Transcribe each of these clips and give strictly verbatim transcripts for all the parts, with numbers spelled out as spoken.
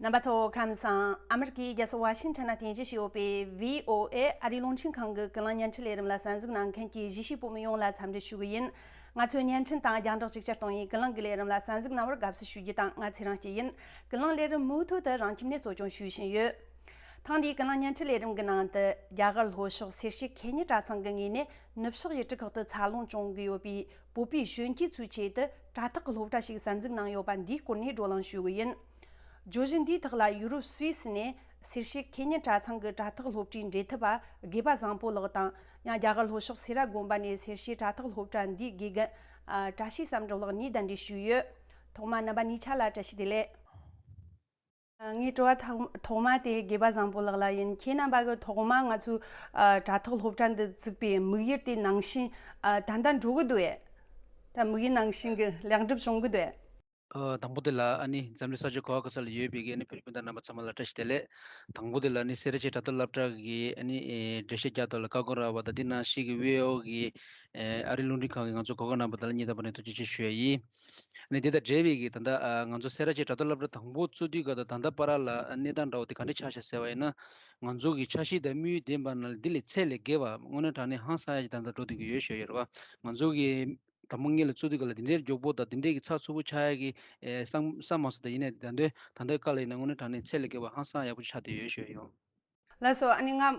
རྣམ་པ་ཚོ་ཁམས་བཟང་། ཨ་མི་རི་ཀའི་རྒྱལ་ས་ཝ་ཤིང་ཊོན་ན་རྟེན་གཞི་བྱས་ཡོད་པའི་བྷི་ཨོ་ཨེ་ཨ་རིའི་རླུང་འཕྲིན་ཁང་གི་ཀུན་གླེང་བརྙན་འཕྲིན་ལས་རིམ་ལ་གསན་གཟིགས་གནང་མཁན་གྱི་གཞིས་བྱེས་བོད་མི་ཡོངས་ལ་འཚམས་འདྲི་ཞུ་གི་ཡིན། ང་ཚོའི་བརྙན་འཕྲིན་དང་རྒྱང་བསྒྲགས་ཅིག་ཅར་གཏོང་བའི་ཀུན་གླེང་གི་ལས་རིམ་ལ་གསན་གཟིགས་གནང་བར་དགའ་བསུ་ཞུ་རྒྱུ་དང་། ང་ཚེ་རིང་སྐྱིད་ཡིན། ཀུན་གླེང་ལས་རིམ་མུ་མཐུད་དུ་རང་ཁྱིམ་ནས་གཙོ་སྐྱོང་ཞུ་བཞིན་ཡོད། ཐེངས་འདིའི་ཀུན་གླེང་བརྙན་འཕྲིན་ལས་རིམ་གྱི་ནང་དུ་རྒྱ་གར་ལྷོ་ཕྱོགས་སེར་བྱེས་ཁེ་ཉིན་གྲྭ་ཚང་གི་ངོས་ནས་ནུབ་ཕྱོགས་ཡུལ་གྲུ་ཁག་ཏུ་འཚར་ལོངས་བྱུང་གི་ཡོད་པའི་བོད་པའི་གཞོན་སྐྱེས་ཚོའི་ཆེད་དུ་དྲ་ཐག་གི་སློབ་གྲྭ་ཞིག་གསར་འཛུགས་གནང་ཡོད་པ་འདིའི་སྐོར་ནས་བགྲོ་གླེང་ཞུ་གི་ཡིན། བརྗོད་གཞི་འདིའི་ཐོག་ལ་ཡུ་རོབ་སུད་སི་ནས་སེར་བྱེས་ཁེ་ཉིན་གྲྭ་ཚང་གི་དྲ་ཐག་སློབ་གྲྭའི་འབྲེལ་མཐུད་པ་དགེ་བ་བཟང་པོ་ལགས་དང་། ཡང་རྒྱ་གར་ལྷོ་ཕྱོགས་སེ་ར་དགོན་པ་ནས་སེར་བྱེས་དྲ་ཐག་སློབ་གྲྭ་འདིའི་དགེ་རྒན་ཨ་བཀྲ་ཤིས་བསམ་གྲུབ་ལགས་གཉིས་གདན་འདྲེན་ཞུས་ཡོད། ཐོག་མ་རྣམ་པ་གཉིས་ཆ་ལ་བཀྲ་ཤིས་བདེ་ལེགས། ངའི་དྲི་བ་ཐོག་ཐོག་མ་དེ་དགེ་བ་བཟང་པོ་ལགས་ལ་ཡིན། ཁྱེད་རྣམ་པ་གི་ཐོག་མ་ང་ཚོའི་ཨ་དྲ་ཐོག་སློབ་གྲྭ་འདི་བཙུགས་པའི་དམིགས་ཡུལ་དེ་ནང་བཞིན་ཨ་ད་ལྟ་འགྲོ་གི་འདུག་ཨེ། ད་དམིགས་ཡུལ་ནང་བཞིན་གྱི་ལེགས་འགྲུབ་བྱུང་གི་འདུག་ཨེ། ཨ་དང་པོ་དེ་ལ་ཨ་ནི་འཛམ་གླིང་ས་ཕྱོགས་ག་བ་ག་ས་ལ་ཡོད་པའི་གི་ཨ་ནི་བོད་རིགས་སྤུན་ཟླ་རྣམ་པ་ཚང་མ་ལ་བཀྲ་ཤིས་བདེ་ལེགས། དང་པོ་དེ་ལ་ཨ་ནི་སེ་ར་བྱེས་དྲ་ཐོག་སློབ་གྲྭ་གི་ཨ་ནི་ཨེ་འགྲེལ་བཤད་རྒྱག་ཐོག་ལ་ཀ་ཀོ་ར་བ་དང་། དེ་ནང་བཞིན་གྱི་བྷི་ཨོ་ཨེ་གི་ཨེ་ཨ་རིའི་རླུང་འཕྲིན་ཁང་གི་ང་ཚོ་གོ་སྐབས་གནང་བ་དེ་ལ་སྙིང་ཐག་པ་ནས་ཐུགས་རྗེ་ཆེ་ཞུ་ཡ་ཡིན། ཨ་ནི་དེ་དང་འབྲེལ་བའི་གི་ད་ལྟ་ཨ་ང་ཚོ་སེ་ར་བྱེས་དྲ་ཐོག་སློབ་གྲྭ་དང་པོ་བཙུགས་དུས་སྐབས་དང་ད་ལྟ་བར་ལ་གནས་སྟངས་འདྲ་བོ་དེ་ག་འདྲ་ཆགས་ཤག་ཟེར་བ་ཡིན་ན། ང་ཚོ་གི་འཆར་གཞི་དང་དམིགས་ཡུལ་ལྡན་པ་ན་འདི་ལས་ཚད་ལས་བརྒལ་བ་དངོས་གནས་དྲང་གནས་ཧང་སང་ཡ་ཞིག་ད་ལྟ་འགྲོ་བསྡད་ཀྱི་ཡོད་ཞུ་ཡ་ཡོད་རེད་བ། ང་ཚོ་གི་དང་པོ་སྔོན་ལ་བཙུགས་དུས་སྐབས་ལ་འདི་འདྲའི་མགྱོགས་པོ་དང་འདི་འདྲའི་གི་ཚགས་ཚུད་པོ་ཆགས་ཡ་གི་ཨེ་བསམ་བསམ་མ་སོང་། ད་ཡིན་ནའི་ད་ལྟ་ད་ལྟའི་སྐབས་ལ་ཡིན་ན་དངོས་གནས་དྲང་གནས་ཚད་ལས་བརྒལ་བ་ཧང་སང་ཡག་པོ་ཆགས་བསྡད་ཡོད་ཞུ་ཡ་ཡོད། ལགས་སོ། ཨ་ནི་ང་ཨ་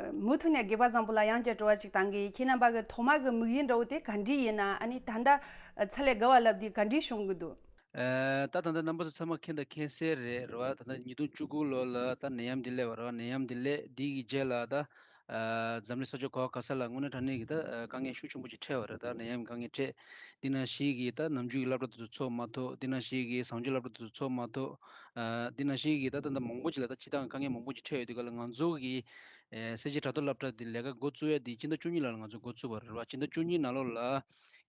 མུ་མཐུད་ནས་དགེ་བ་བཟང་པོ་ལ་ཡང་བསྐྱར་དྲི་བ་ཅིག་བཏང་གི། ཁྱེད་རྣམ་པ་གི་ཐོག་མ་གི་དམིགས་ཡུལ་འདྲ་བོ་དེ་ག་འདྲ་ཡིན་ན། ཨ་ནི་ད་ལྟ་ཚད་ལས་བརྒལ་བ་ལབ་དེ་ག་འདྲ་བྱུང་གི་འདུག་ཨ་ད་ད་ལྟ་རྣམ་པ་ཚོ་ཚང་མ་མཁྱེན་དང་མཁྱེན་གསལ་རེད་རེད་བ། ད་ལྟ་ཉིས་སྟོང་བཅུ་དགུ་ལོ་ལ་ད་ནད་ཡམས་འདི་སླེབས་པ་རེད་བ། ནད་ཡམས་འདི་སླེབས་འདི་གི་རྗེས་ལ་ད་ཨ་འཛམ་གླིང་ས་ཕྱོགས་ག་བ་ག་ས་ལ་དངོས་གནས་དྲང་གནས་ཀྱི་ད་ཨ་དཀའ་ངལ་ཤུགས་ཆེན་པོ་ཅིག་འཕྲད་པ་རེད། ད་ནད་ཡམས་དཀའ་ངལ་འཕྲད། འདི་ནང་བཞིན་གྱི་ད་ནམ་རྒྱུན་གྱི་སློབ་གྲྭ་དེ་ཚོ་ཚུགས་མ་ཐུབ། འདི་ནང་བཞིན་གྱི་གཟའ་མཇུག་སློབ་གྲྭ་དེ་ཚོ་ཚུགས་མ་ཐུབ། ཨ་འདི་ནང་བཞིན་གྱི་ད་ད་ད་མང་པོ་ཅིག་ལ་ད་སྤྱིར་བཏང་དཀའ་ངལ་མང་པོ་ཅིག་འཕྲད་ཡོད་དུས་སྐབས་ལ་ང་ཚོ་གི་ཨེ་སེར་བྱེས་དྲ་ཐོག་སློབ་གྲྭ་འདི་ལས་ཀ་འགོ་བཙུགས་ཡ་འདི་ཕྱི་ཟླ་བཅུ་གཉིས་ལ་ང་ཚོ་འགོ་བཙུགས་པ་རེད་བ། ཕྱི་ཟླ་བཅུ་གཉིས་ནང་ལོགས་ལ་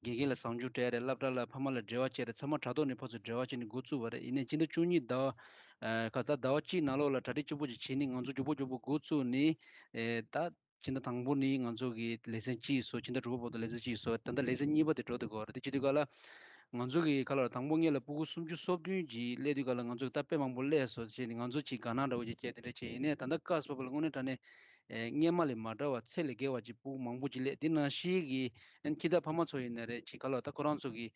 དགེ་རྒན་ལ་གཟའ་མཇུག་སྤྲད་རེད། སློབ་གྲྭ་ལ་ཕ་མ་ལ་འབྲེལ་བ་བྱས་རེད། ཚང་མ་དྲ་ཐོག་ནས་ཕར་ཚུར་འབྲེལ་བ་བྱས་ནས་འགོ་བཙུགས་པ་རེད། ཡིན་ནའི་ཕྱི་ཟླ་བཅུ་གཉིས་ཟླ་བ་ཨ་ཁ་ད་ཟླ་བ་གཅིག་ནང་ལོགས་ལ་གྲ་སྒྲིག་ཆེན་པོ་ཅིག་བྱས་ནས་ང་ཚོ་མགྱོགས་པོ་མགྱོགས་པོ་འགོ་བཙུགས་ནས་ཨེ་ད་ཕྱི་ཟླ་དང་པོ་ནས་ང་ཚོ་གི་ལེ་ཚན་གཅིག་བཟོ། ཕྱི་ཟླ་དྲུག་པ་བར་དུ་ལེ་ཚན་གཅིག་བཟོ། ད་ལྟ་ལེ་ཚན་གཉིས་པ་དེ་འགྲོ་བསྡད་ཀྱི་ཡོད་རེད། དེ་བྱེད་དུས་སྐབས་ལ་ང་ཚོ་གི་ཁ་ལ་དང་པོ་སྔོན་ལ་ཕྲུ་གུ་སུམ་ཅུ་སོ་བདུན་ཅིག་སླེབས་དུས་སྐབས་ལ་ང་ཚོ་གི་ད་དཔེ་མང་པོ་སླེབས་སོང་ཟེར་ནས་ང་ཚོ་ཅིག་དགའ་སྣང་འདྲ་བོ་ཅིག་སྐྱེས་དེ་འདྲ་བྱས། ཡིན་ནའི་ད་ལྟ་སྐབས་སུ་བབས་པ་ལ་དངོས་གནས་དྲང་གནས་ཨེ་སྔོན་མ་ལས་མ་འདྲ་བ་ཚད་ལས་བརྒལ་བ་ཅིག་ཕྲུ་གུ་མང་པོ་ཅིག་སླེབས། དེ་ནང་བཞིན་གྱི་ཨ་ནི་ཁྱེད་ད་ཕ་མ་ཚོ་ཡིན་ན་རེད། ཅིག་ཁ་ལ་ད་ཁོ་རང་ཚོ་གི་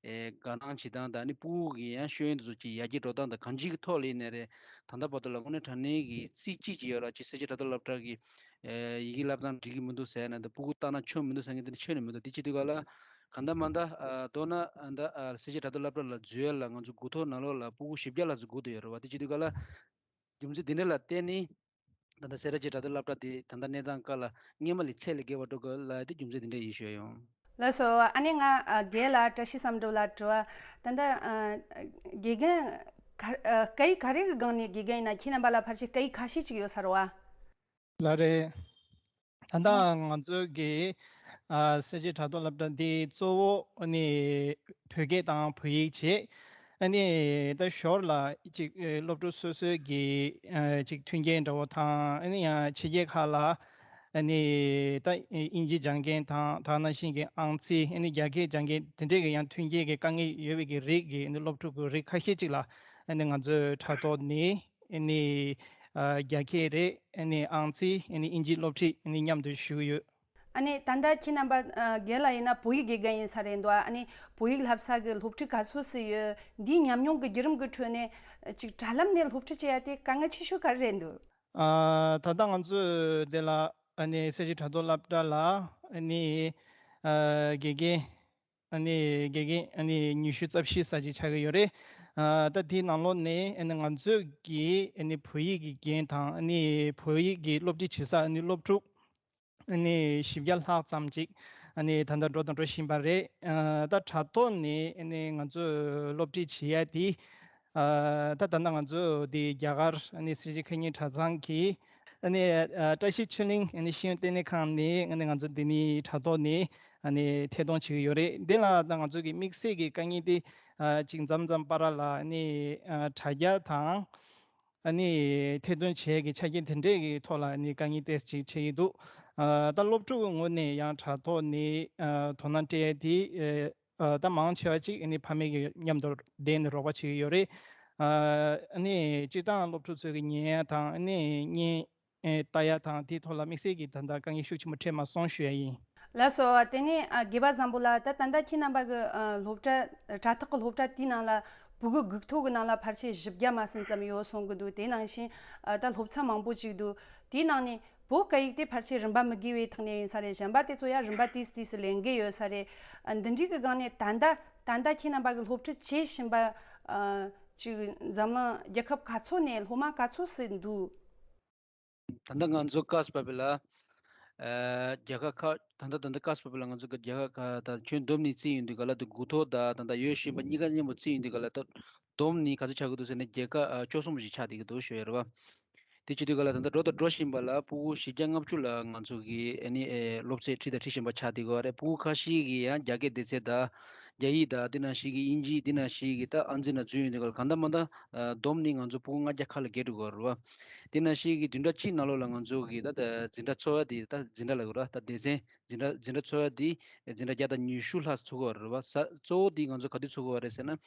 ཨེ་དགའ་སྣང་བྱེད་སྟངས་དང་། ཨ་ནི་ཕྲུ་གུ་གི་ཡང་ཤེས་ཡོན་དེ་ཚོ་ཅིག་ཡར་རྒྱས་འགྲོ་སྟངས་དང་གང་ཅིའི་ཐོག་ལ་ཡིན་ན་རེད། ད་ལྟ་བར་དུ་ལ་དངོས་གནས་དྲང་གནས་ཀྱི་རྩིས་གཅིག་ཅིག་ཡོད་ར། ཅིག་སེར་བྱེས་དྲ་ཐོག་སློབ་གྲྭ་གི་ཨེ་ཡི་གེ་བསླབ་སྟངས་འགྲིག་གི་མི་འདུག་ཟེར་ན། ད་ཕྲུ་གུ་ལྟ་ན་ཆོ་མི་འདུག་ཟེར་མཁན་དེ་འདྲ་ཁྱོན་ནས་མི་འདུག་དེ་བྱེད་དུས་སྐབས་ལ་གང་ལྟར་མ་ལྟར་ཨ་མདོར་ན་ཨ་ད་ཨ་སེར་བྱེས་དྲ་ཐོག་སློབ་གྲྭ་ལ་འཛུལ་ཡ་ལ་ང་ཚོ་དགུ་ཐོག་ནང་ལོགས་ལ་ཕྲུ་གུ་བཞི་བརྒྱ་ལྷག་ཙམ་སྒུག་བསྡད་ཡོད་རེད་བ། དེ་བྱེད་དུས་སྐབས་ལ་རྒྱུ་མཚན་འདི་འདྲ་ལ་བརྟེན་ནས་ད་ལྟ་སེ་ར་བྱེས་དྲ་ཐོག་སློབ་གྲྭ་དེ་ད་ལྟ་གནས་སྟངས་སྐབས་ལ་སྔོན་མ་ལས་ཚད་ལས་བརྒལ་བ་འགྲོ་དགོས་ལབ་ཡ་དེ་རྒྱུ་མཚན་འདི་འདྲ་ཡིན་ཞུ་ཡ་ཡོད། ལགས་སོ། ཨ་ནི་ང་ཨ་རྒན་ལགས་བཀྲ་ཤིས་བསམ་གྲུབ་ལགས་དྲི་བ། ད་ལྟ་ཨ་དགེ་རྒན་ག་ཨ་སྐད་ཡིག་ག་རེ་གི་སྒང་ནས་དགེ་རྒན་ཡིན་ན། ཁྱེད་རྣམ་པ་ལ་ཕལ་ཆེར་སྐད་ཡིག་ཁ་ཤས་ཅིག་ཡོད་ས་རེད་བ། ལགས་རེད། ད་ལྟ་ང་ཚོ་གི་ཨ་སེར་བྱེས་དྲ་ཐོག་སློབ་གྲྭ་འདི་གཙོ་བོ་ཨ་ནི་བོད་སྐད་དང་བོད་ཡིག་བྱས། ཨ་ནི་ད་ཞོར་ལ་ཅིག་ཨ་སློབ་ཕྲུག་སོ་སོའི་གི་ཨ་ཅིག་མཐུན་རྐྱེན་འདྲ་བོ་དང་། ཨ་ནི་ཡང་ཕྱི་རྒྱལ་ཁག་ལ་ཨ་ནི་ད་དབྱིན་ཇི་སྦྱང་མཁན་དང་། དེ་ནང་བཞིན་གྱི་ཨང་རྩིས། ཨ་ནི་རྒྱ་སྐད་སྦྱང་མཁན་དེ་འདྲས་ཀྱི་ཡང་མཐུན་རྐྱེན་གྱི་དཀའ་ངལ་ཡོད་པའི་གི་རིགས་ཀྱི་ཨ་ནི་སློབ་ཕྲུག་གི་རིགས་ཁ་ཤས་ཅིག་ལ་ཨ་ནི་ང་ཚོའི་དྲ་ཐོག་ནས་ཨ་ནི་ཨ་རྒྱ་སྐད་རེད། ཨ་ནི་ཨང་རྩིས། ཨ་ནི་དབྱིན་ཇིའི་སློབ་ཁྲིད་ཨ་ནི་མཉམ་དུ་ཞུགས་ཡོད། ཨ་ནི་ད་ལྟ་ཁྱེད་རྣམ་པ་ཨ་རྒན་ལགས་ཡིན་ན་བོད་ཡིག་དགེ་རྒན་ཡིན་ས་རེད་འདུག་ཨ་ནི་བོད་ཡིག་བསླབ་ས་གི་སློབ་ཁྲིད་ག་ཚོད་ཙམ་ཡོད། འདིའི་ཉམས་མྱོང་གི་བརྒྱུད་རིམ་གྱི་ཁྲོད་ནས་ཅིག་དྲ་ལམ་ནས་སློབ་ཁྲིད་བྱེད་ཡ་དེ་དཀའ་ངལ་ཆེ་ཤོས་ག་རེ་རེད་འདུག་ཨ་ད་ལྟ་ང་ཚོས་འདི་ལ་ཨ་ནི་སེར་བྱེས་དྲ་ཐོག་སློབ་གྲྭ་ལ་ཨ་ནི་ཨ་དགེ་རྒན་ཨ་ནི་དགེ་རྒན་ཨ་ནི་ཉི་ཤུ་རྩ་བཞི་ཙམ་ཅིག་ཆགས་ཀྱི་ཡོད་རེད། ཨ་ད་དེའི་ནང་ལོགས་ནས་ཨ་ནི་ང་ཚོས་ཀྱི་ཨ་ནི་བོད་ཡིག་གི་རྒན་དང་། ཨ་ནི་བོད་ཡིག་གི་སློབ་ཁྲིད་བྱེད་ས་ཨ་ནི་སློབ་ཕྲུག་ཨ་ནི་བཞི་བརྒྱ་ལྷག་ཙམ་ཅིག་ཨ་ནི་ད་ལྟ་འགྲོ་དང་འགྲོ་བཞིན་པ་རེད། ཨ་ད་དྲ་ཐོག་ནས་ཨ་ནི་ང་ཚོས་སློབ་ཁྲིད་བྱེད་ཡ་དེ་ཨ་ད་ད་ལྟ་ང་ཚོ་འདི་རྒྱ་གར་ཨ་ནི་སེར་བྱེས་ཁེ་ཉིན་གྲྭ་ཚང་གི་ཨ་ནི་ཨ་བཀྲ་ཤིས་ཆོས་གླིང་ཨ་ནི་ཤེས་ཡོན་ལྟེ་གནས་ཁང་ནས་ཨ་ནི་ང་ཚོ་འདི་ནས་དྲ་ཐོག་ནས་ཨ་ནི་ཐད་གཏོང་བྱེད་ཀྱི་ཡོད་རེད། འདི་ལ་ད་ང་ཚོ་གི་དམིགས་བསལ་གྱི་དཀའ་ངལ་དེ་ཨ་ཅིག་མཚམས་མཚམས་བར་ལ་ཨ་ནི་ཨ་དྲ་རྒྱ་དང་། ཨ་ནི་ཐད་གཏོང་བྱེད་ཀྱི་ཆ་རྐྱེན་དེ་འདྲས་ཀྱི་ཐོག་ལ་ཨ་ནི་དཀའ་ངལ་ཏོག་ཙམ་ཅིག་འཕྲད་ཀྱི་འདུག་ཨ་ད་སློབ་ཕྲུག་གི་ངོས་ནས་ཡང་དྲ་ཐོག་ནས་ཨ་དོ་སྣང་སྤྲད་ཡ་དེ་ཨ་ད་མང་ཆེ་བ་ཅིག་ཨ་ནི་ཕ་མེས་ཀྱི་མཉམ་དུ་བསྡད་ནས་རོགས་པ་བྱེད་ཀྱི་ཡོད་རེད། ཨ་ནི་སྤྱིར་བཏང་སློབ་ཕྲུག་ཚོས་ཀྱི་ཉན་ཡ་དང་ཨ་ནི་བརྙན་ལྟ་ཡ་དང་དེའི་ཐོག་ལ་དམིགས་བསལ་གྱི་ད་ལྟ་དཀའ་ངལ་ཤུགས་ཆེན་པོ་འཕྲད་མ་སོང་ཞུ་ཡ་ཡིན། ལགས་སོ། དེ་ནས་ཨ་དགེ་བ་བཟང་པོ་ལགས། ད་ད་ལྟ་ཁྱེད་རྣམ་པ་གི་ཨ་སློབ་གྲྭ་དྲ་ཐོག་གི་སློབ་གྲྭ་དེའི་ནང་ལ་ཕྲུ་གུ་སྒུག་ཐོ་གི་ནང་ལ་ཕལ་ཆེར་བཞི་བརྒྱ་མ་ཟིན་ཙམ་ཡོད་སོང་གི་འདུག་དེ་ནང་བཞིན་ཨ་ད་སློབ་ཚན་མང་པོ་ཅིག་འདུག་དེའི་ནང་ནས་བོད་སྐད་ཡིག་དེ་ཕལ་ཆེར་རིམ་པ་མི་དགོས་པའི་ཐོག་ནས་ཡིན་ས་རེད། གཞན་པ་དེ་ཚོ་ཡང་རིམ་པ་དུས་སུ་དུས་སུ་ལེན་གི་ཡོད་ས་རེད། ཨ་འདི་འདྲའི་གི་སྒང་ནས་ད་ལྟ་ད་ལྟ་ཁྱེད་རྣམ་པ་གི་སློབ་ཁྲིད་བྱེད་བཞིན་པ་ཨ་ཅིག་འཛམ་གླིང་རྒྱལ་ཁབ་ག་ཚོད་ནས་སློབ་མ་ག་ཚོད་ཟིན་འདུག་ད་ལྟ་ང་ཚོ་ཀཱས་པ་བི་ལ་ཨ་རྒྱལ་ཁབ་ཁག་ད་ལྟ་ད་ལྟ་ཀཱས་པ་བི་ལ་ང་ཚོ་གི་རྒྱལ་ཁབ་ཁག་ད་ཁྱོན་བསྡོམས་ནས་བརྩིས་ཡོང་དུས་ག་ལ་དུ་དགུ་ཐོག་ད་ད་ལྟ་ཡོད་བཞིན་པ་གཉིས་ཀ་མཉམ་པོ་བརྩིས་ཡོང་དུས་ག་ལ་ད་བསྡོམས་ནས་ག་ཚོད་ཆགས་ཀྱི་འདུག་ཟེར་ན་རྒྱལ་ཁབ་ཨ་བཅུ་གསུམ་པོ་ཞིག་ཆགས་བསྡད་ཀྱི་འདུག་ཞུ་ཡ་རེད་བ། དེ་བྱེད་དུས་ག་ལ་ད་ལྟ་འགྲོ་དང་འགྲོ་བཞིན་པ་ལ་ཕྲུ་གུ་བཞི་བརྒྱ་ལྔ་བཅུ་ལ་ང་ཚོ་གི་ཨ་ནི་ཨེ་སློབ་ཚན་ཁྲིད་དང་ཁྲིད་བཞིན་པ་ཆགས་བསྡད་ཀྱི་ཡོད་རེད། ཕྲུ་གུ་ཁ་ཤས་ཀྱིས་ཡང་རྒྱ་སྐད་སྡེ་ཚན་དང་རྒྱ་ཡིག་དང་དེ་ནང་བཞིན་གྱི་དབྱིན་ཇི་དེ་ནང་བཞིན་གྱི་ད་ཨང་རྩིས་ནང་འཛུལ་ཡོང་དུས་ག་ལ་གང་ལྟར་མ་ལྟར་ཨ་བསྡོམས་ནས་ང་ཚོ་ཕྲུ་གུ་ལྔ་བརྒྱ་ཁ་ལ་བརྒལ་འགྲོ་གི་ཡོད་རེད་བ། དེ་ནང་བཞིན་གྱི་བདུན་ཕྲག་གཅིག་ནང་ལོགས་ལ་ང་ཚོ་གི་ད་ད་འཛིན་གྲྭ་ཚོགས་ཡ་དེ་ད་འཛིན་གྲྭ་ལབ་དགོས་རེད། ད་སྡེ་ཚན་འཛིན་གྲྭ་འཛིན་གྲྭ་ཚོགས་ཡ་དེ་འཛིན་གྲྭ་བརྒྱ་དང་ཉི་ཤུ་ལྷག་ཚོགས་ཀྱི་ཡོད་རེད་བ། ས་གཙོ་བོ་དེ་ང་ཚོ་ག་དུས་ཚོགས་ཀྱི་ཡོད་རེད་ཟེར་ན་ཨ་